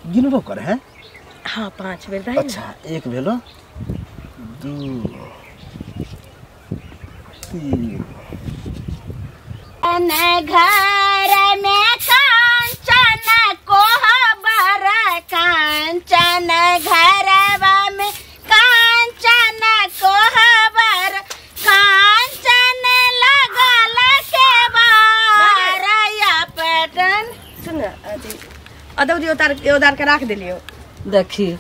गिनबो कर है। हाँ 5 बेर दाई। अच्छा एक भेलो 2 3 घर में कांचन कोहबर कांचन घरवा में कांचन कोहबर कांचन लगल के बारया पटन। सुन अदौरी उतार के राख देलियो। देखी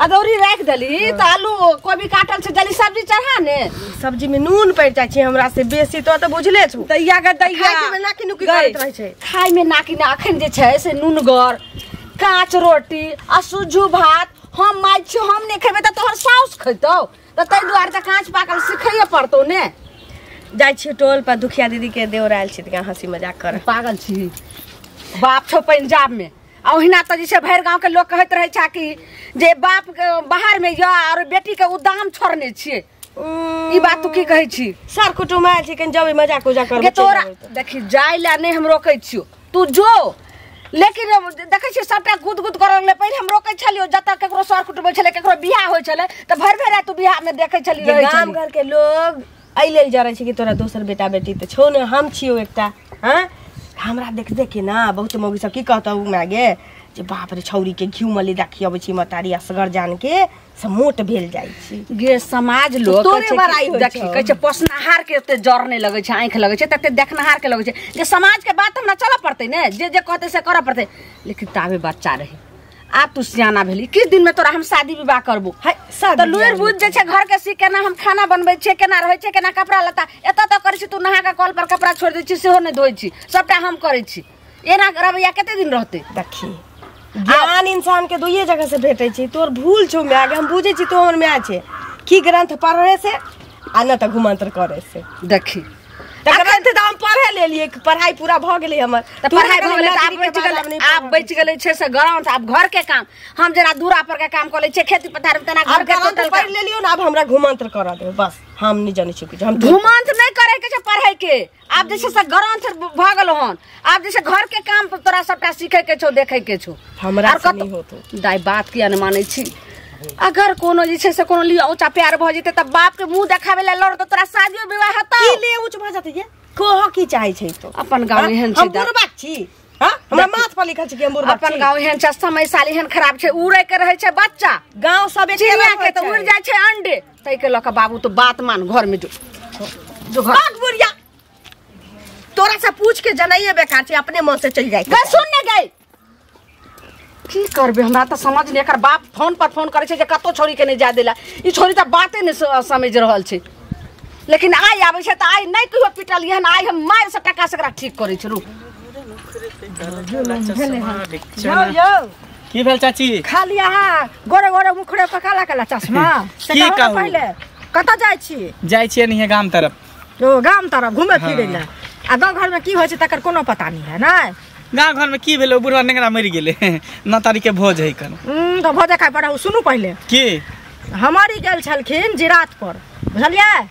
अदौरी राख देली त आलू कोबी काटल छै जली सब्जी चढ़ा ने। सब्जी में नून पड़ जाय छै हमरा से बेसी तो त बुझले छु। दैया गे दैया खाय में नाकी नुकी करैत रहै छै। खाय में नाकी ना अखन जे छै से नूनगर काँच रोटी आ सुज्जू भात हम माय छी हम नै खेबै त तोहर साउस खैतौ त तै दुआरे त काँच पाकल सिखैये पड़तौ ने। जाय छी टोल पर दुखिया दीदी के देवर आयल छै त हंसी मजाक कर। पागल छी बाप छौ पंजाब में आ ओहिना त जे छै भरि गांव के लोग कहैत रहै छै कि जे बाप के बाहर में या और बेटी के उदाम छोड़ने छियै। ई बात तू की कहै छी? सर कुटुम आयल छै कनि जबै मजाक उजाक करबै। तोरा देखी जाय ला नै हम रोकै छियौ तू जो, लेकिन देखै छियै सबटा गुद गुद करऽ लगलै। पहिले हम रोकै छलियौ जतऽ केकरो सर कुटुम होइ छलै केकरो बियाह होइ छलै त भरि भरि राति तू बियाह में देखै छली रहै छली। गाम घर के लोग एहि लेल जरै छै कि तोरा दोसर बेटा बेटी त छौ ने हम छियौ एकटा। हाँ हमरा देख देख के ना बहुत मौगी सब की कहतौ माय गे जे बाप रे छौरी के घिउ मलिदा खियाबै छी मतारी असगर जान के से मोट भेल जाइ छी। गे समाज लोग तोरे बड़ाई होइ देखी कहै छै पोसनहार के ओते जर नै लगै छै आँखि लगै छै तते देखनहार के लगै छै। जे समाज के बात हमरा चलऽ पड़तै ने जे जे कहतै से करऽ पड़तै। लेकिन ताबे बच्चा रही आब तू सियाना भेली किस दिन में तोरा हम शादी विवाह करबो त लुरि बुझ जे छै घर के सीख केना हम खाना बनबै छियै केना रहै छियै केना कपड़ा लत्ता एतऽ तऽ करै छी तू नहा के कल पर कपड़ा छोड़ि दै छी सेहो नहि धोइ छी सबटा हम करै छी। एना रवैया कते दिन रहतै? देखी ज्ञान इंसान के दुइये जगह से भेटै छै। तोर भूल छौ माय गे हम बुझै छी तो हमर माय छै की ग्रंथ पढ़े से आ न तऽ घुमंत्र करे से। देखी त ग्रंथ तऽ हम पढ़े लेलियै पढ़ाई पूरा भऽ गेलै हमर। त पढ़ाई भऽ गेलै त आब बचि गेलै आब बचि गेलै छै से ग्रंथ। आब घर के काम हम जेना दूरा पर के काम करै छियै खेती पथार में तेना घर के टोटल पढ़ लेलियो न आब हमरा घुमंत्र करऽ दे बस। हम नहि जानै छी किछु हम घुमंत्र नहि करे के छै पढ़ै के। आब जे छै से ग्रंथ भऽ गेल हन आब जे छै घर के काम तोरा सबटा सीखे के छौ देखै के छौ। हमरा से नहि होतो दाइ बात किया नहि मानै छी? अगर कोनो जे छै से कोनो लियो ऊंचा प्यार भऽ जेतै त बाप के मुंह देखाबै ला लड़तौ तोरा शादियो विवाह हेतौ। की ले ऊंच भऽ जेतै ये कह की चाहै छै तो? अपन गांव एहन छै हम बुढ़बा छी। हां हमरा माथ पर लिखल छै कि हम बुढ़बा छी। अपन गांव एहन छै समय साल एहन खराब छै उड़ै के रहै छै बच्चा गांव सब एक चिड़िया के त उड़ जाइ छै अंडे। तै के लऽ के बाबू तो बात मान घर में जो जो घर भाग बुढ़िया तोरा से पूछ के जनाइए बेकार छै अपने मन से चलि जाइ। गई सुन ने गई की करबे हमरा त समझ नहीं। एकर बाप फोन पर फोन करै छै जे कतौ छोरी के नहीं जाय देला ई छोरी त बाते नहीं समझ रहल छै। लेकिन आइ आबै छै त आइ नहीं कहियो पिटलियै हन आइ हम मारि से टका से एकरा ठीक करै छी। रुक की भेल चाची? खाली अहाँ गोरे गोरे मुखड़े पर काला काला चश्मा से की कहू? पहिले कतऽ जाइ छी? जाइ छियै नहिये गाम तरफ। ओ गाम तरफ घुमे फिरै लए आ गाँव घर में की होइ छै तकर कोनो पता नहीं है ना। गाँव घर में की भेलै बुढ़वा नेंगरा मरि गेलै 9 तारीख के भोज है कन तऽ भोजे खाइ पड़ै। सुनू पहिले की हमारी गेल छलखिन जिरात पर बुझलियै?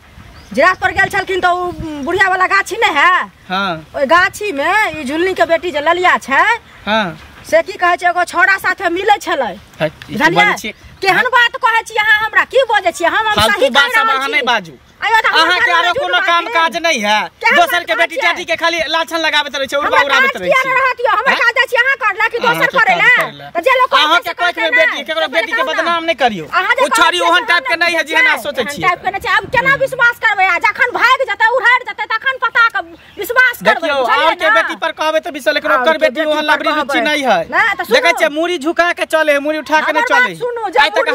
जिरात पर गेल छलखिन तऽ ओ बुढ़िया वाला गाछी नहि है। हाँ ओहि गाछी में ई झुलनी के बेटी जे ललिया छै। हाँ से की कहै छै एगो छौड़ा साथे मिलै छलै बुझलियै? केहन बात कहै छी अहाँ हमरा की बजै छी? हम सही कहि रहल छी। नहि बाजू अहाँ के आरो कोनो काम काज नहीं है दोसर के बेटी टाटी के खाली लाछन लगाबैत रहै छै उड़बा उड़ाबैत रहै छै। हमर काज जाइ छी अहाँ करला कि दोसर करै ला त जे लोग अहाँ के कहै के बेटी केकरो बेटी के बदनाम नहीं करियो। ओ छड़ी ओहन टाइप के नहीं है जे ना सोचै छी टाइप के नहीं छै। अब केना विश्वास करबै? आ जखन भागि जेतै उड़ाड़ि जेतै तखन पता के विश्वास करबै। देखियौ और के बेटी पर कहबै त विश्वास लेकिन ओकर बेटी ओहन लबरी रुचि नहीं है। देखै छै मुड़ी झुका के चले है मुड़ी उठा के नहीं चले। आइ तक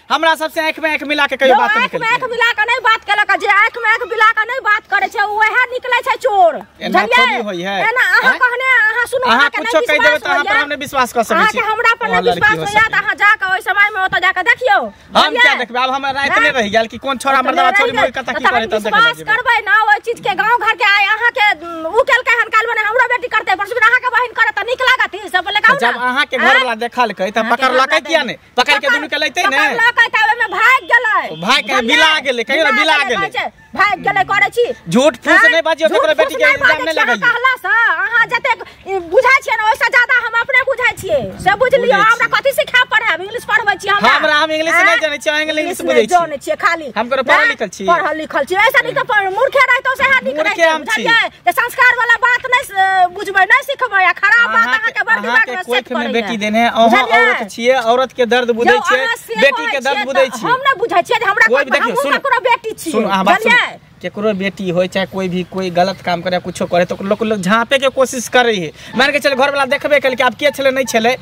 हमरा सबसे आंख में आंख मिला के कहियो बात नहीं केलकै। आंख में आंख मिला के नहीं बात केलक जे आंख में आंख मिला के नहीं बात करे छै वएह निकले छै चोर। बुझलियै? एना अहाँ कहने अहाँ सुनू अहाँ कुछो कहि देबै त अहाँ पर हम नहीं विश्वास क सकै छी। अहाँ हमरा पर नहीं विश्वास होइया त अहाँ जाके ओइ समय में ओतऽ जाके देखियौ। हम क्या देखबै आब हमरा राति नै रहि गेल कि कोन छोरा मर्दावा छोरी मोरी कतऽ की करे त विश्वास करबै ना ओइ चीज के। गांव घर के आय अहाँ के उ केलकै हन काल बने हमरा बेटी करतै परसु दिन अहाँ के बहिन करत त नीक लागत ई सब लगाउ ना। जब अहाँ के घर वाला देखलकै त पकड़लकै किया नै? पकड़ के दुनू के लैतै ने। पकड़लकै त ओइ में भाग गेलै। भाग के बिला गेलै कहियो ना बिला गेलै। भाग गेलै करै छी। झूठ फूस नै बाजियौ केकरो बेटी के इल्जाम नै लगैयौ। कहला से अहाँ जतेक बुझै छियै ने ओइसे ज्यादा हम अपने बुझै छियै से बुझ लियौ। हमरा कथि सिखा पढ़ाब? इंग्लिश पढ़बै छी हमरा। हमरा हम इंग्लिश नै जानै छी, इंग्लिश बुझै छी। जानै छियै खाली। हम कोनो पढ़ल लिखल छी? पढ़ल लिखल छी। ऐसा नहीं त मूर्खे रहतौ सेहा नीक रहतौ बुझलियै? जे संस्कार वाला बात नै बुझबै नै सिखबै आ खराब बात अहाँ के बड़ दिमाग में सेट करै। बेटी देने अहाँ औरत छियै, औरत के दर्द बुझै छियै, बेटी के दर्द बुझै छियै। हम नै बुझै छियै जे हमरा ककरो बेटी छी। सुन अहाँ बात सुन, केकरो बेटी हो चाहे कोई भी कोई गलत काम करे कुछो करे तो लोग लोग झाँपे के कोशिश करे है। मान के चले घर वाला देखबे कल कि आब के छले नहीं छले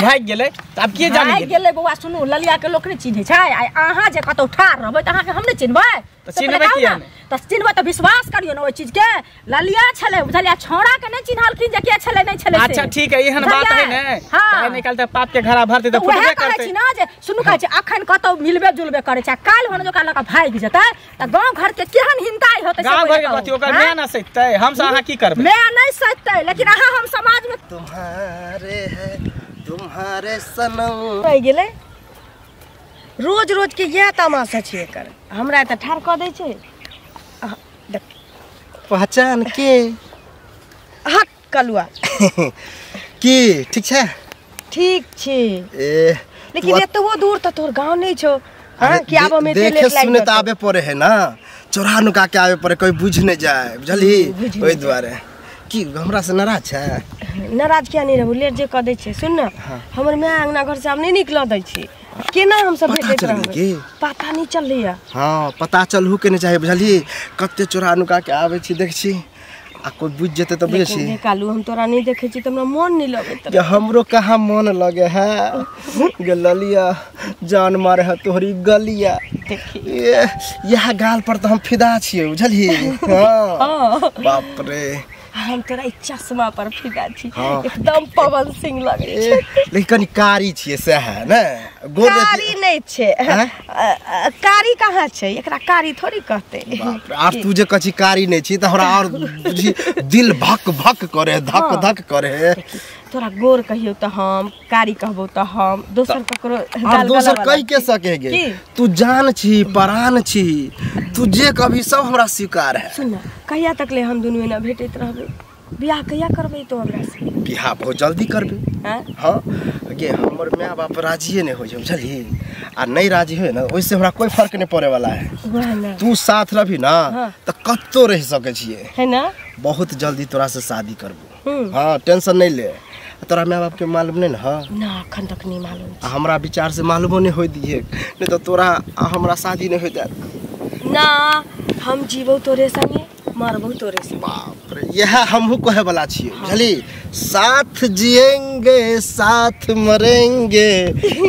भाग गेलै त आब के जाने भाग गेलै। बौआ सुनू ललिया के लोक नै चिन्है छै। अहाँ जे कतौ ठाढ़ रहबै त अहाँ के हम नै चिन्हबै? त चिन्हबै किया नै? त चिन्हबै त विश्वास करियौ ने ओइ चीज के। ललिया छले बुझलियै, छौड़ा के नै चिन्हलखिन जे के छले नै छले। अच्छा ठीक है, एहन बात है ने त निकाल त पाप के घड़ा भरतै त फुटबे करतै। कहै छी ना जे सुनू कहै छी अखन कतौ मिलबे जुलबे करै छै काल होने जो लका भागि जेतै त गांव घर के केहन हिंताई होतै। गांव घर के कथि ओकर my ना सजतै, हम से अहाँ की करबै? My नै सजतै लेकिन अहाँ हम समाज में तुम्हारे है तुम्हारे सनम रहि गेलै। रोज रोज के इएह तमाशा छै एकर, हमरा एतऽ ठाढ़ कऽ दै छै। पहचान के हट कलुआ की ठीक छै? ठीक छै। ए लेकिन एतबो दूर तऽ तोहर गाँव नहि छौ। हाँ कि आब हम एते देखे सुने तऽ आबे पड़े है ना, चोरा नुका के आबे पड़े, कोई बुझ नहीं जाए बुझली? ओहि दुआरे की हमरा से नाराज छै? नाराज किया नहीं रहू, लेट जे कऽ दै छै। सुन ना, हमर my अंगना घर से आब नहीं निकलऽ दै छै, केना हम सब भेटैत रहबै पता नहीं चलैया। हाँ पता चलहु के नहीं चाही बुझली? कते चोरा नुका के आबै छी देख छी आ कोई बुझ जेतै तऽ बुझै छी। कालू हम तोरा नहीं देखै छी त हमरा मन नहीं लगैत। ये हमरो कहाँ मन लगे है गे ललिया, जान मारे है तोहरी गलिया। देखी यह गाल पर तऽ हम फिदा छियै बुझली? हाँ बाप रे, हम तोरा ई चश्मा पर फिदा छी। एकदम पवन सिंह लगै छै। लेकिन कनि कारी छियै से है ने? गोर कारी नहि छै। कारी कहाँ छै, एकरा कारी थोड़ी कहतै। बाप रे, आब तू जे कहै छी कारी नहि छी तऽ हमरा और बुझी दिल भक भक करे, धक धक करे। तोरा गोर कहियो तऽ हम कारी कहबो तऽ हम दोसर ककरो दोसर कहि के सके गे? तू जान छी परान छी, तू जे कभी सब हमरा स्वीकार है। सुन कहिया तक ले हम दुनू एना भेटैत रहबै? बियाह कहिया करबै तो हमरा से? बियाह बहुत जल्दी करबै। हाँ गे हमर my बाप राजिए नहीं होइ छै बुझली? आ नहीं राजी होइ ना ओइसे हमरा कोई फर्क नहीं पड़े वाला है। तू साथ रहबी ना तऽ कतौ रहि सकै छियै है ना। बहुत जल्दी तोरा से शादी करबो। हाँ टेंशन नहीं ले। तोरा my बाप के मालूम नहीं ना? हाँ ना अखन तक नहीं मालूम। आ हमरा विचार से मालूमो नहीं होई दिए, नहीं तो तोरा हमरा शादी नहीं होई देत ना। हम जीबो तोरे संगे मरबो तोरे संगे। बाप रे, यह हमहू कहे वाला छियै बुझली? साथ जिएंगे साथ मरेंगे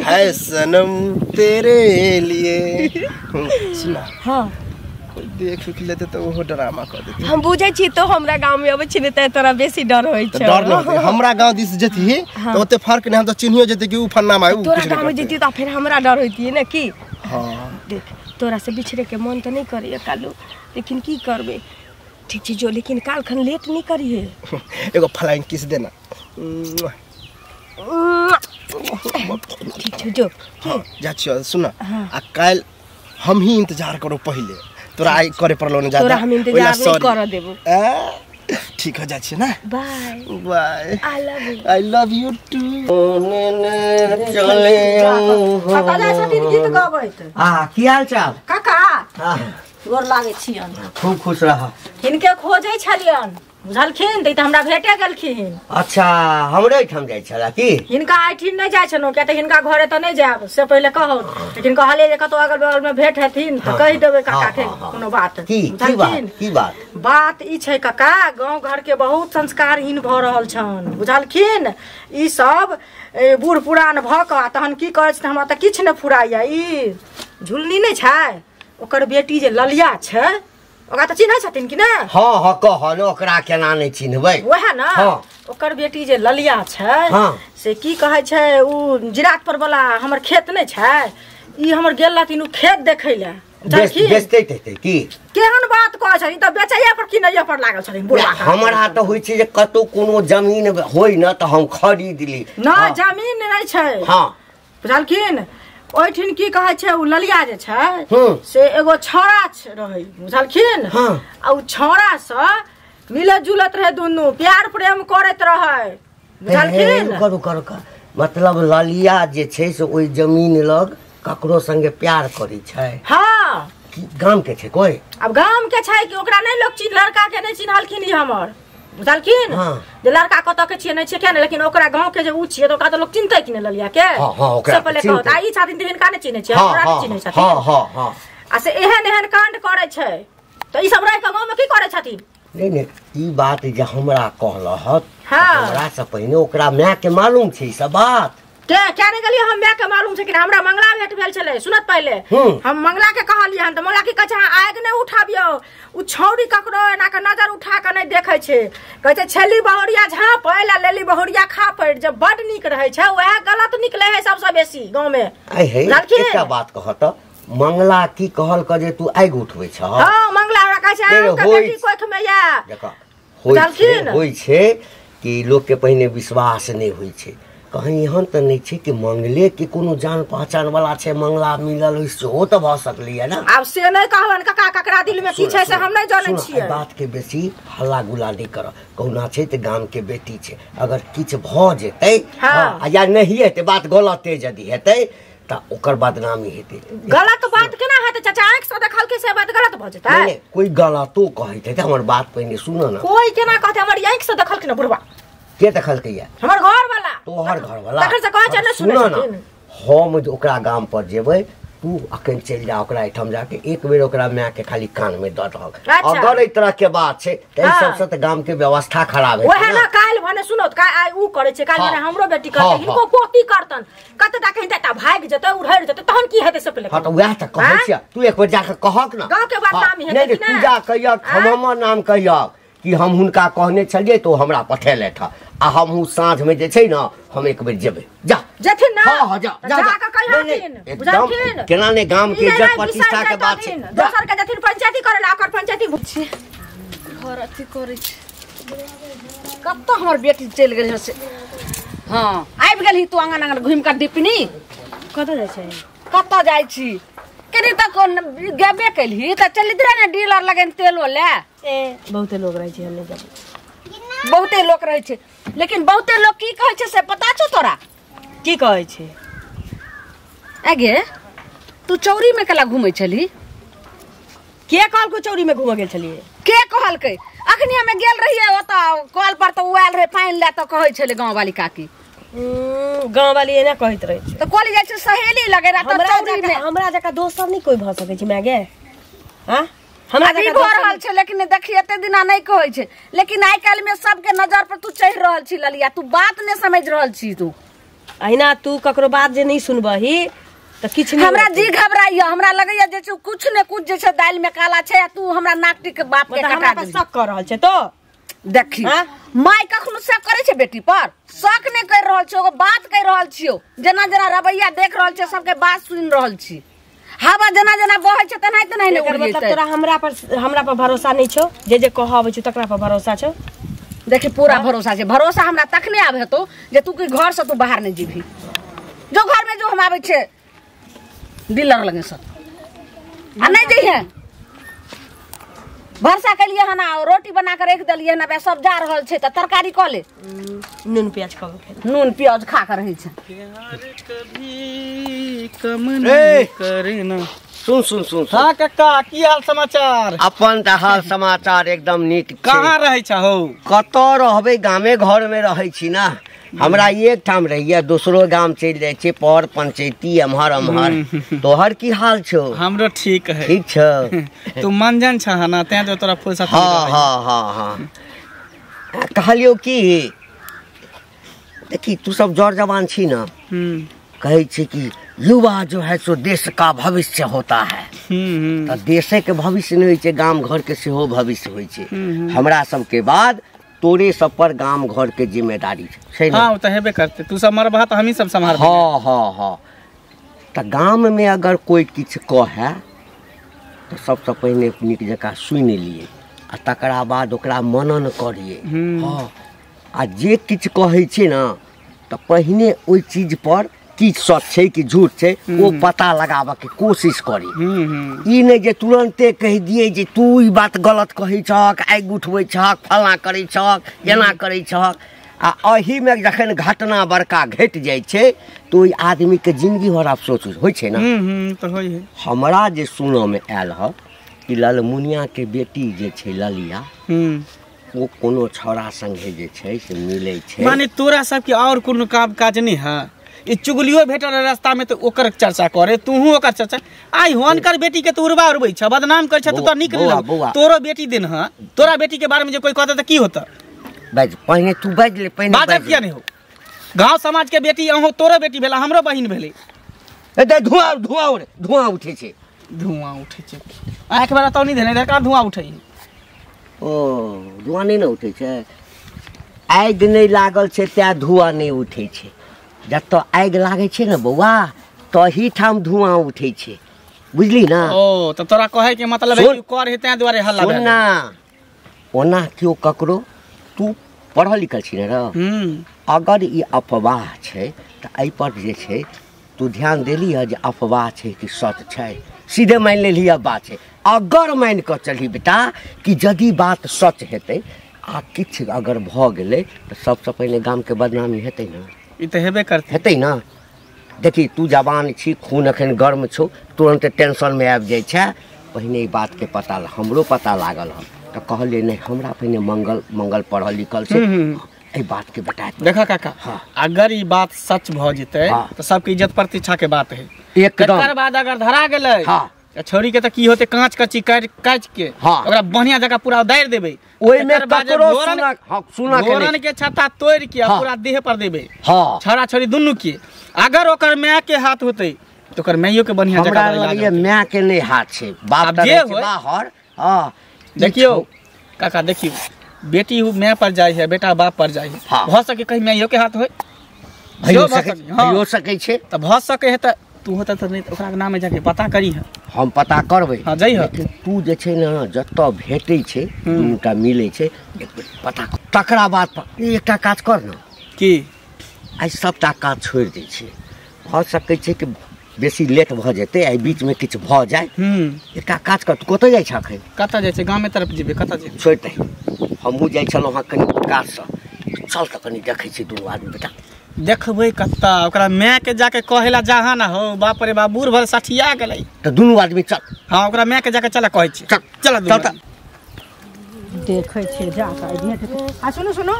है सनम तेरे लिए। सुना हाँ कोई देख उख लेते तो ओहो ड्रामा कर देते। हम बुझै छी तो हमरा गांव में अबै छी ने त तोरा बेसी डर होइ छै। डर न होतै, हमरा गांव दिस जतही त ओते फर्क नहीं, हम त चिन्हियो जते कि उ फन्ना में उ तोरा गांव में जती त फिर हमरा डर होती ने की। हाँ देख तोरा से बिछड़े के मन त नहीं करैया कालू, लेकिन की करबे? ठीक छै जो, लेकिन काल खन लेट नहीं करिए। एगो फ्लाइंग किस देना। ठीक छै जो। हाँ जा छियो। सुन आ काल हम ही इंतजार करो पहिले, तोरा आई करे पड़लो न ज्यादा। तोरा हम इंतजार नहीं कर देबो। ठीक हो जा छियै ना। Bye bye, I love you. I love you too. चले कतऽ जाइ छथिन गीत गबैत? आ की हाल चाल काका? गोर लागै छियन। खूब खुश रह। हिनके खोजै छलियन बुझलखिन त हमरा भेटे गेलखिन। अच्छा हमरे एहिठाम जाइ छला की? हिनका एहिठाम नहि जाइ छलहुँ किया तऽ हिनका घरे तऽ नहि जायब से पहिले कहू, लेकिन कहलियै जे कतौ अगल बगल में भेंट हेथिन तऽ कहि देबै काका के कोनो बात। बुझलखिन की बात? बात ई छै काका, गाँव घर के बहुत संस्कारहीन भऽ रहल छन बुझलखिन। ई सब बूढ़ पुरान भऽ कऽ तहन की करै छै, हमरा तऽ किछु नहि फुराइया। ई झुलनी नहि छै, ओकर बेटी जे ललिया छै ओकरा तऽ चिन्है छथिन कि ने? हाँ हाँ कह न, ओकरा केना नहि चिन्हबै? वएह ने। हाँ। ओकर बेटी जे ललिया छै। हाँ। से की कहै छै, उ जिरात पर वाला हमर खेत नहि छै, ई हमर गेल रहथिन उ खेत देखै लए। बेचते तेते की? केहन बात कहै छथिन, तऽ बेचैया पर किनैया पर लागल छथिन बुढ़वा। हमरा तऽ होइ छै जे कतौ कोनो जमीन होइ न तऽ हम खरीद ली। न, जमीन नहि छै। हाँ। बुझलखिन? ओहिठिन की कहै छै, उ ललिया जे छै से एगो छौड़ा रहै, बुझलखिन? हाँ। आ उ छौड़ा से मिलत जुलत रहे, दुनू प्यार प्रेम करैत रहे, बुझलखिन? करू करू कर, मतलब ललिया जे छै से ओहि जमीन लग ककरो संगे प्यार करै छै। हाँ। गाम के छै कोई? अब गाम के छै कि ओकरा नहि लोक चिन्ह, लड़का के नहि चिन्हलखिन ई हमर, बुझलखिन? हाँ। जे लड़का कतऽ के छियै नहि छियै किया नहि, लेकिन ओकरा गाँव के जे उ छियै तऽ ओकरा तऽ लोक चिन्हतै कि नहि ललिया के? हाँ, हाँ, ओकरा सब पहिले कहत, आ ई छथिन तऽ हिनका नहि चिन्है छियै, हमरा नहि चिन्है छथिन। हाँ, हाँ, हाँ। आ से एहन एहन कांड करै छै, तऽ ई सब रहि कऽ गाँव में की करै छथिन? नहीं नहीं, ई बात जे हमरा कहलहत, हाँ। हमरा से पहिने ओकरा माय के मालूम छै ई सब बात। के क्या नहीं गेलियै हम, माय के मालूम छै कि हमरा मंगला भेंट भेल छलै। सुनत पहिले हम मंगला के कहलियै हन तऽ मंगला की कहै छै, आगि नहि उठाबियौ, उ छौड़ी ककरो एना के नजर उठा के नहि देखै छै, कहै छै छेली बहुरिया झाँप आ लेली बहुरिया खा पड़ि, जे बड नीक रहै छै वएह गलत निकलै है सबसँ बेसी गाँव में। एकटा बात कह तऽ, मंगला की कहल के जे तू आगि उठबै छह? हाँ, मंगला हमरा कहै छै अहाँके बेटी कोख में या। देखा, होइ छै कि लोक के पहिने विश्वास नहि होइ छै, कहीं एहन तऽ नहि छै कि मंगले के कोनो जान पहचान वाला छै, मंगला मिलल होइ सेहो तऽ भऽ सकलैया ना। आब से नहि कहबनि काका, ककरा दिल में की छै से हम नहि जानै छियै। बात के बेसी हल्ला गुल्ला नहि करऽ, कहुना छै तऽ गाम के बेटी छै, अगर किछु भऽ जेतै या नहि हेतै, बात गलते यदि हेतै तऽ ओकर बदनामी हेतै। गलत बात केना हेतै चाचा? आँखि से देखलकै से बात गलत भऽ जेतै? नहि, कोई गलतो कहैत हेतै, हमर बात पहिने सुनऽ ना। कोई केना कहतै? हमर आँखि से देखलकै ना बुढ़वा। के देखलकै या? हमर घर वाला। तोहर घर वाला? तखन से कहै छै नहि सुनै छथिन। हम जे ओकरा गाम पर जेबै, तू अखन चलि जा ओकरा एहिठाम जाके एक बेर ओकरा माय के खाली कान में दऽ दहक। अगर एहि तरह के बात छै तऽ एहि सबसँ तऽ गाम के व्यवस्था खराब हेतै। वएह ना, काल्हि भने सुनत, आइ उ करै छै, काल्हि भने हमरो बेटी करतै, हिनको पोती करतन, कते टा कहीं टा भागि जेतै, उड़हरि जेतै, तहन की हेतै से पहिले। हाँ तऽ वएह तऽ कहै छियै, तू एक बेर जाके कहक ना। गाँव के बदनामी हेतै कि नहि? तू जा कहियक, हम हमर नाम कहियक कि हम हुनका कहने छलियै तो हमरा पठेलथि हँ, आ हमहूँ साँझ में जे छै ना हम एक बेर जेबै। जा जेथिन ना? हाँ हाँ, जा जा, एकदम केना ने गाम के इज्जत प्रतिष्ठा के बात छै। दोसर के जेथिन पंचायती करे ला, ओकर पंचायती घर अथी करै छै। कतऽ हमर बेटी चलि गेल से? हाँ आबि गेलही तू आंगन आंगन घुमि कऽ दीपनी। कतऽ जाइ छै? कतऽ जाइ छी? कनी तऽ गेबे केलही तऽ चलि रहे ने डीलर लगन तेलो ले। ए बहुते लोग रहै छै, हम नहि जाबै। बहुते लोक रहै छै, लेकिन बहुते लोक की कहै छै से पता छौ तोरा? की कहै छै? आगे तू चौरी में केला घुमै छलही? के कहलकै चौरी में घूमऽ गेल छलियै? के कहलकै? अखनी हमे गेल रहियै ओतऽ कल पर तऽ उ आयल रहै पानि लए, तऽ कहै छलै गाँव वाली काकी। गाँव वाली एना कहैत रहै छै। तऽ कहली जाइ छै सहेली लगे रहा तऽ चौरी में। हमरा जकाँ दोसर नहि कोइ भऽ सकै छै माय गे। हाँ, हमरा अभी भऽ रहल छै, लेकिन देखी एते दिना नहि कहै छै, लेकिन आइ काल्हि में सबके नजर पर तू चढ़ि रहल छी ललिया, तू बात नहि समझि रहल छी तू। अहिना तू ककरो बात जे नहि सुनबही तऽ किछु नहि। हमरा जी घबराइया, हमरा लगैया जे कुछ ने कुछ जे छै दालि में काला छै, आ तू हमरा नाक टीक बाप के कटा देलही। शक कऽ रहल छै तो देखी my कखनो शक करै छै बेटी पर? शक नहि करि रहल छियौ, एगो बात कहि रहल छियौ, जेना जेना रवैया देख रहल छियौ, सबके बात सुनि रहल छी, हवा जेना जेना बहै छै तेनाही तेनाही ने उड़ि जेतै। तोरा हमरा पर भरोसा नहि छौ? जे जे कहऽ अबै छौ तकरा पर भरोसा छौ? देखी पूरा भरोसा छै। भरोसा हमरा तखने आब हेतौ जे तू घर से तू बाहर नहि जेबही। जो घर में जो हम आबै छियै डीलर लगे से आ नहि जइहे। भरसा केलियै हन आ रोटी बना के राखि देलियै हन, आब सब जा रहल छै तऽ तरकारी कऽ ले, नून प्याज खा, नून प्याज खा के रहै छै। कभी कम नहीं करना। सुन सुन सुन। हाँ कक्का, की हाल समाचार? अपन तऽ हाल समाचार एकदम नीक। कहाँ रहै छहो? कतऽ रहबै, गामे घर में रहै छी ना। हमरा एक ठाम रहिए, दोसरो गाम चलि जाइ छी, पर पंचायती एम्हर एम्हर। तोहर की हाल छौ? हमरो ठीक है। ठीक छौ? तू मंजन छह ना, तें तो तोरा फुर्सत। हाँ हाँ हाँ हाँ। कहलियौ कि देखी तू सब जर जवान छी ना, कहै छै कि युवा जो है सो देश का भविष्य होता है। तऽ देशे के भविष्य नहि होइ छै, गाम घर के सेहो भविष्य होइ छै। हमरा सबके बाद तोरे सब पर गाम घर के जिम्मेदारी छै ने। हाँ, ओ तऽ हेबे करतै, तू सब मरबह तऽ हमही सब सम्हारबै। हाँ हाँ हाँ, तऽ गाम में अगर कोई किछु कहै तऽ सबसँ पहिने नीक जकाँ सुनि लियै आ तकरा बाद ओकरा मनन करियै। हाँ, आ जे किछु कहै छै ने तऽ पहिने ओहि चीज पर की सच छै कि झूठ छै ओ पता लगाबऽके कोशिश करी। ई नहि जे तुरन्ते कहि दियै जे तू ई बात गलत कहै छहक, आगि उठबै छहक, फलाँ करै छहक, एना करै छहक। आ एहिमे जखन घटना बड़का घटि जाइ छै तऽ ओहि आदमीके जिंदगी भर अफसोस होइ छै ने। तऽ होइ है। हमरा जे सुनऽमे आयल हँ कि ललमुनियाके बेटी जे छै ललिया, ओ कोनो छौड़ा संगे जे छै से मिलै छै। माने तोरा सबके और कोनो काम काज नहि है? ई चुगलियो भेटल रास्ता में तो ओकर चर्चा करे, तूहू ओकर चर्चा। आई हुनकर बेटी के तो उड़बा उड़बै छ, बदनाम करै छ, तो नीक नहि लगै। तोरो बेटी दिन हँ, तोरा बेटी के बारे में जे कोई कहतै तऽ की होतै? बाज पहिने तू बाज ले, पहिने बाजब किया नहि हो? गांव समाज के बेटी अहूँ, तोरो बेटी भेला, हमरो बहिन भेलै। ए धुआं धुआं उड़े, धुआं उठै छै, धुआं उठै छै। आँखि बड़ा तो नहि धेने रहै, कहाँ धुआं उठै? ओ धुआं नहि ने उठै छै, आगि नहि लागल छै तैं धुआं नहि उठै छै। जतऽ आगि लागै छै ने बौआ, तही ठाम धुआं उठै छै, बुझली ना? ओ तऽ तोरा कहै के मतलब है कि कर है तैं दुआरे हल्ला भेल। ना ओना केओ ककरो, तू पढ़ल लिखल छी ने र, अगर ई अफवाह छै तऽ एहि पर जे छै तू ध्यान देली है जे अफवाह छै कि सच छै, सीधे मानि लेलही अफवाह छै। अगर मानि कऽ चलही बेटा कि यदि बात सच हेतै आ किछु अगर भऽ गेलै तऽ सबसँ पहिने गामके बदनामी हेतै ने। ई तऽ हेबे करतै, हेतै ने। देखी तू जवान छी, खून एखन गर्म छौ, तुरन्त टेंशनमे आबि जाइ छै। पहिने ई बातके पता हमरो पता लागल हन तऽ कहलियै नहि, हमरा पहिने मंगल मंगल पढ़ल लिखल छै, एहि बातके बता। देखा काका, हाँ, अगर ई बात सच भऽ जेतै तऽ सबके इज्जत प्रतिष्ठा के बात है। एकदम। तकर बाद अगर धरा गेलै, हाँ, छौड़ी के तऽ की होतै, काँच कच्ची काटि काटि के हाँ, ओकरा बढ़िया जगह पूरा उदारि देबै। ओहिमे ककरो सुना के घोरन के छत्ता तोड़ि के पूरा देह पर देबै, हाँ, छौड़ा छौड़ी दुनू के। अगर ओकर माय के हाथ होतै तऽ ओकर माइयो के बढ़िया जगह हमरा लगैया माय के नहि हाथ छै, बाप तऽ रहै छै बाहर। हाँ देखियौ काका, देखियौ बेटी माय पर जाइ है, बेटा बाप पर जाइ है। हाँ। भऽ सके कहीं माइयो के हाथ होय, भइयो सकै छै तऽ भऽ सकै है। तऽ तू होता तऽ नहि ओकरा नाम जाके पता करी है। हम पता करबै। हाँ जइह। तू जे छै ने जतऽ भेटै छै दुनूटा मिलै छै, एक बेर पता कर। तकरा बाद एकटा काज कर ने। की? आइ सबटा काज छोड़ि दै छै, भऽ सकै छै कि बेसी लेट भऽ जेतै, एहि बीचमे किछु भऽ जाय। एकटा काज कर, तू कतऽ जाइ छह एखन? कतऽ जाइ छै? गामे तरफ जेबै। कतऽ जेबै? छोड़ि दही, हमहूँ जाइ छलहुँ हँ कनि काजसँ, चल तऽ कनि देखै छी दुनू आदमी बेटा। देखबै कतऽ? ओकरा माय के जाके कहै ला जहाँ ना हो, बाप रे बाप, बूढ़ भर सठिया गेलै। तऽ दुनू आदमी चल। हाँ, ओकरा माय के जाके चल कहै छी। चल चल चल। देखै छियै जाके भेट। आ सुनू सुनू,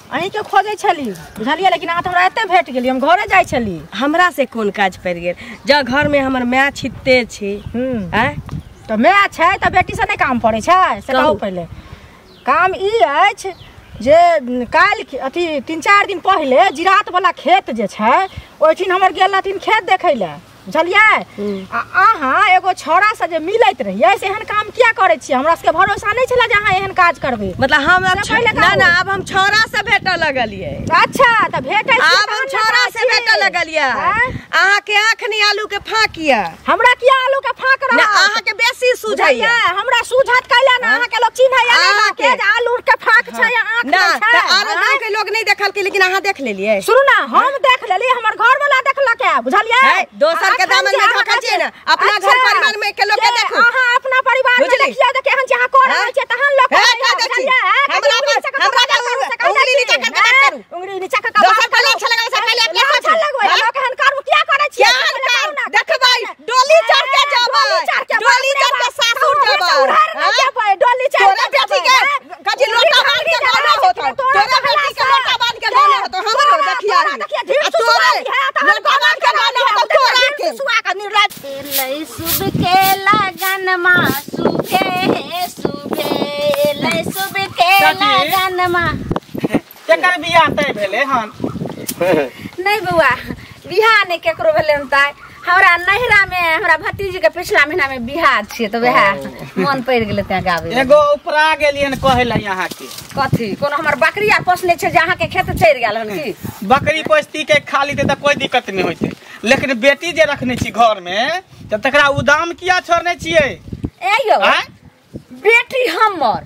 अहीँके खोजै छली बुझलियै, लेकिन अहाँ तऽ हमरा एते भेट गेली, हम घरे जाइ छली। हमरा से कोन काज पड़ि गेल? जँ घरमे हमर माय छिते छै। आँय तऽ माय छै तऽ बेटीसँ नहि काम पड़ै छै, से कहू पहिले। काम ई अछि जे काल्हि अथी 3-4 दिन पहिले जिरातवला खेत जे छै ओहिठिन हमर गेल रहथिन खेत देखै लए, बुझलियै? आ अहाँ एगो छौड़ासँ जे मिलैत रहियै से एहन काम किया करै छियै? हमरा सबके भरोसा नहि छलै जे अहाँ एहन काज करबै। मतलब हमरा ना ना, आब हम छौड़ा से भेटऽ लगलियै। अच्छा तऽ भेटै छियै, आब हम छौड़ा से भेटऽ लगलियै। अहाँ के आँख नहि आलू के फाँक यऽ। हमरा किया आलू के फाँक रहत? अहाँ के बेसी सूझैया। हमरा सूझत कैला ने, अहाँ के लोग चिन्हैया नहि के जे आलू के फाँक छै या आँख ना। नहि छै। तऽ आरो गाँव के लोग नहि देखलकै, लेकिन अहाँ देख लेलियै। सुनू ना, हम देख लेली, हमर घर वाला देखलक है, बुझलियै? दोसर के दामन में धोखा छियै ने, अपना घर परिवार में के लोग के देखू। अहाँ अपना परिवार में देखियौ, देख एहन जे अहाँ कऽ रहल छियै तहन लोग बुझलियै? हमरा पर उंगली नीचा कर के बात करू, उंगली नीचा कर के दोसर पर लाछ लगाबै से पहिले अपने लाछ लगबै। लोग एहन कर्म किया करै छियै? देखबै डोली चढ़ के जेबै, डोली चढ़ के सासुर जेबै, डोली चढ़ तोरा बेटी के कथी लोटा बांध के गाना होतौ, तोरा बेटी के लोटा बांध के गाना होतौ। हमरो देखिया तोरे लोटा बांध के गाना होतौ, तोरा के सुआ के निर्लज। लै सुब के लगन मा सुबे सुबे, लै सुब के लगन मा। केकर बियाह तय भेलै हन? नहीं बउआ, बियाह नै केकरो भेलै हन ताय हमरा नहिरा में हमरा भतीजी के पिछला महीना में बियाह छियै त वएह मन पड़ि गेलै तैं गाबै एगो उपरा गेलियन कहै ला यहाँ के कथी कोनो हमर बकरी आर पोसने छै जे अहाँ के खेत चढ़ि गेल हन की बकरी पोसती के खाली ते त कोई दिक्कत नहीं होते लेकिन बेटी जे रखने छी घर में त तकरा उदाम किया छोड़ने छियै ए यौ बेटी हमर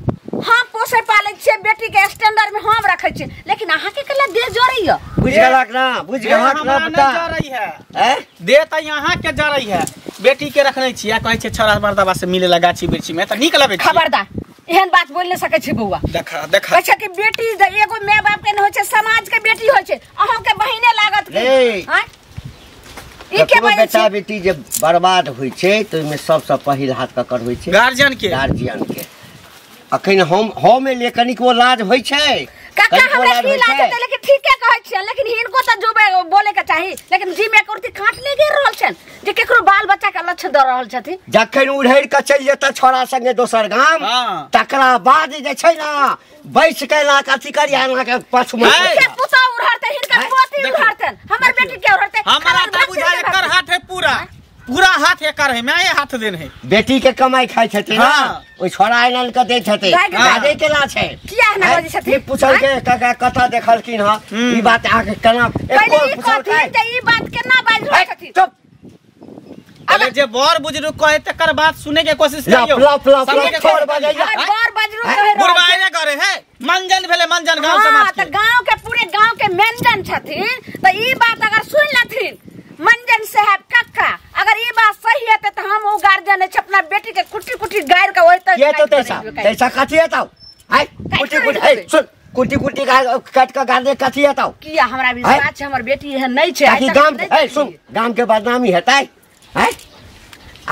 हम पोसे पालै छियै बेटी के स्टैंडर्ड में हम रखै छियै लेकिन अहाँ के कला दे जरैया बुझ गेलक ना बुझ गेलक ना बता जरै है हैं दे त यहाँ के जरै है बेटी के रखने छियै कहै छै छोरा मर्दबा से मिले ला गाछी वृक्षी में त नीक लगै छै खबरदार एहन बात बोल नै सकै छी बौआ देखा देखा कहै छै कि बेटी एगो my बाप के न होइ छै समाज के बेटी होइ छै अहाँ के बहिने लागत की हैं ई के बेटा बेटी जे बर्बाद होइ छै त ओइ में सबसँ पहिल हाथ ककर होइ छै गार्जियन के गार्जियन के अखन हम ले कनिको लाज होइ छै काका हमरा की लाज हेतै लेकिन ठीके कहै छियै लेकिन हिनको त जुबे बोले के चाही लेकिन जी में कुर्ती काट ले गेल रहल छन जे केकरो बाल बच्चा के लक्ष्य द रहल छथिन जखन उड़ैर के चलि जेतै छोरा संगे दोसर गाम तकरा बाद जे छै ना बैस के ना कथी करिया ना के पाछू में के पुता उड़हरतै हिनकर पोती उड़हरतै हमर बेटी के उड़हरतै हमरा त बुझाय एकर हाथ है पूरा पूरा हाथ एकर है मैं हाथ देन है बेटी के कमाई खाइ छथिन ना ओइ छोरा आनन के दै छथिन बाजै केना छै किया एना बाजै छथिन ई पूछल के काका कथा देखलखिन ह ई बात अहाँ के केना एको पूछल के ई बात केना बाजि रहल छथिन चुप अरे जे बड़ बुजुर्ग कहे तकर बात सुने के कोशिश करियो लप लप लप छोड़ बजैया बड़ बुजुर्ग कहे बुढ़वा एने करे है मंजन भेले मंजन गांव समाज के त गांव के पूरे गांव के मंजन छथिन त ई बात अगर सुन लथिन मंजन साहब कक्का अगर ई बात सही हेतै त हम ओ गार्जियन छै अपना बेटी के कुटी कुटी गारि के ओइ त के तो तैसा तैसा कथी हेतौ हाय कुटी कुटी ए सुन कुटी कुटी काट के गार्जियन कथी हेतौ किया हमरा विश्वास छै हमर बेटी एहन नै छै ताकि गाम ए सुन गाम के बदनामी हेतै हैं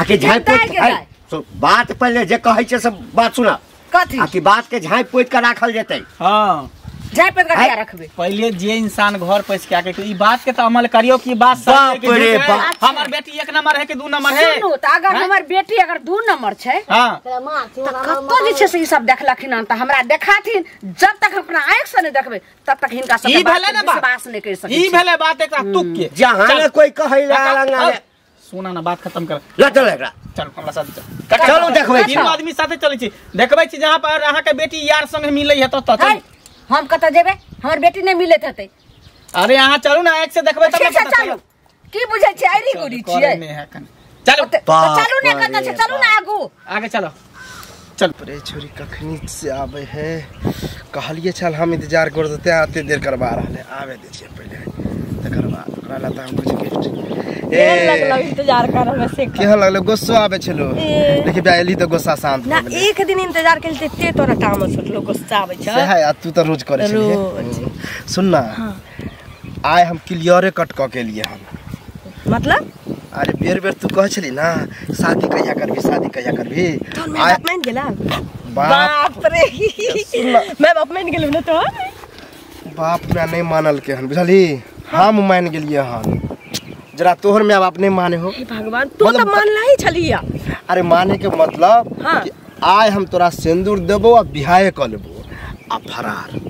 आके झाँपि पोति सुन बात पहिले जे कहै छै सब बात सुना कथी आकि बात के झाँपि पोति के राखल जेतै हां झाँपि पोति के किया रखबै पहिले जे इंसान घर पैस के आके ई बात के त अमल करियो कि बात सही है कि हमर बेटी एक नंबर है कि दू नंबर है सुनू त अगर हमर बेटी अगर दू नंबर छै हां त कत्तो जे छै से ई सब देखलखिन हन त हमरा देखाथिन जब तक हम अपना आँख से नहीं देखबै तब तक हिनका सब ई भेलै ने विश्वास नहीं कर सकै ई भेलै बात एकरा तुक के जहां ने कोई कहै ला सुना ना बात खत्म कर ल चल एकरा चल हमरा साथ चल चलू देखबै तीन आदमी साथे चलै छी देखबै छी जहां पर अहाँ के बेटी यार संग मिलै है त चल हम कत जेबै हमर बेटी नहीं मिलैत हेतै अरे अहाँ चलू ना एक से देखबै तब ठीक छै चलू की बुझै छी आइरी गुरी छियै चलू चलू ने कत छै चलू ना आगू आगे चलो चल रे छोरी कखनी से आबै है कहलिए चल हम इंतजार कर देते आते देर करवा रहल है आवे दे छियै पहिले तकर बाद ओकरा ला त हम कुछ गिफ्ट ए लगलो इंतजार कर हमे से केहन लगलो गुस्सा आवे छलो लेकिन बा एली त गुस्सा शांत ना एक दिन इंतजार केलते ते तोरा तामस उठलो गुस्सा आवे छ से है आ तू त रोज करे छली सुन ना आइ हम क्लियरे कट क के लिए हम मतलब अरे बेर बेर तू कह छली ना शादी कहिया करबी शादी कहिया करबी तोर my बाप मान गेला बाप रे मैं बाप मान गेलौ ना तो बाप ना नहीं मानल के हन बुझली हम मान गेलिए हन जरा तोहर my बाप नहीं माने हो हे भगवान तू तो मानला ही छलिया अरे माने के मतलब हाँ। कि आय हम तोरा सिंदूर देबो आ बिहाय क लेबो आ फरार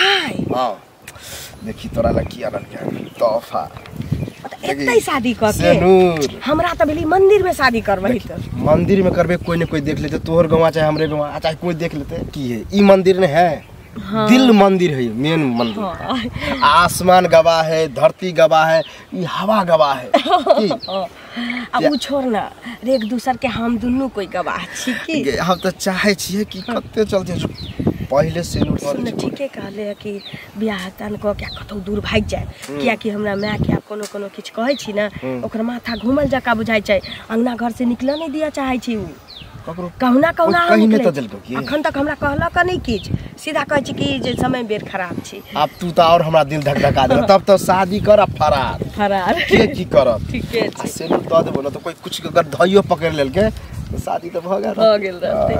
आय हां देखी तोरा ला की आनल के तोहफा एतै शादी क के हमरा त भेली मंदिर में शादी करबही त मंदिर में करबे कोई न कोई देख लेते तोहर गवा चाहे हमरे गवा चाहे कोई देख लेते की है ई मंदिर ने है हाँ। दिल मंदिर है मेन मंदिर हाँ। आसमान गवाह है धरती गवाह है ई हवा गवाह है अब उ छोड़ ना रे एक दूसर के हम दुन्नू कोई गवाह छी की हम त चाहे छियै कि कते चलते पहिले से सुन ठीके कहले कि बियाह तान क के कतौ दूर भागि जाए किया कि हमरा my के कोनो कोनो किछु कहै छी ना ओकर माथा घुमल जका बुझाइ छै अंगना घर से निकल नहीं दिया चाहै छी उ ककरो कहुना कहुना कहीं नहीं त देलको की अखन तक हमरा कहलक नहीं किछु सीधा कहै छी कि जे समय बेर खराब छी अब तू त और हमरा दिल धक-धका देल तब त शादी कर आ फरार फरार के की करत ठीके छै सेनु the देबो न त कोई कुछ अगर धइयो पकड़ लेलके त शादी त भ गेल भ गेल रहते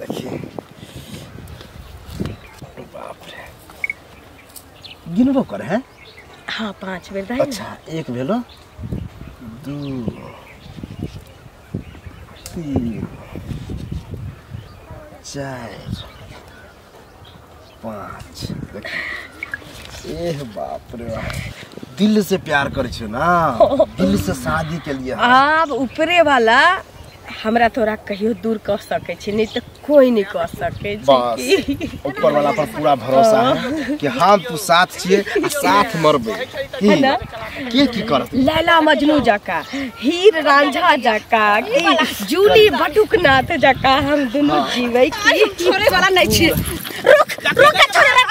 देखिए बाप रे गिनबो कर है हां 5 बेर दाई अच्छा एक भेलो 2 3 4 5 एह बाप रे दिल से प्यार करै छियो ना, दिल से शादी के लिए। आब ऊपरे वाला हमरा तोरा कहियो दूर कर सके छै, नहीं तो कोई नहीं कर सके छै। बस ऊपर वाला पर पूरा भरोसा है कि हम तू साथ छिए आ साथ मरबे। है ना? के करत? लैला मजनू जका, हीर रांझा जका, की जूली बटुकनाथ जका हम दुनू जीवे की छोड़े वाला नहीं छी। रुक रुक छोड़े।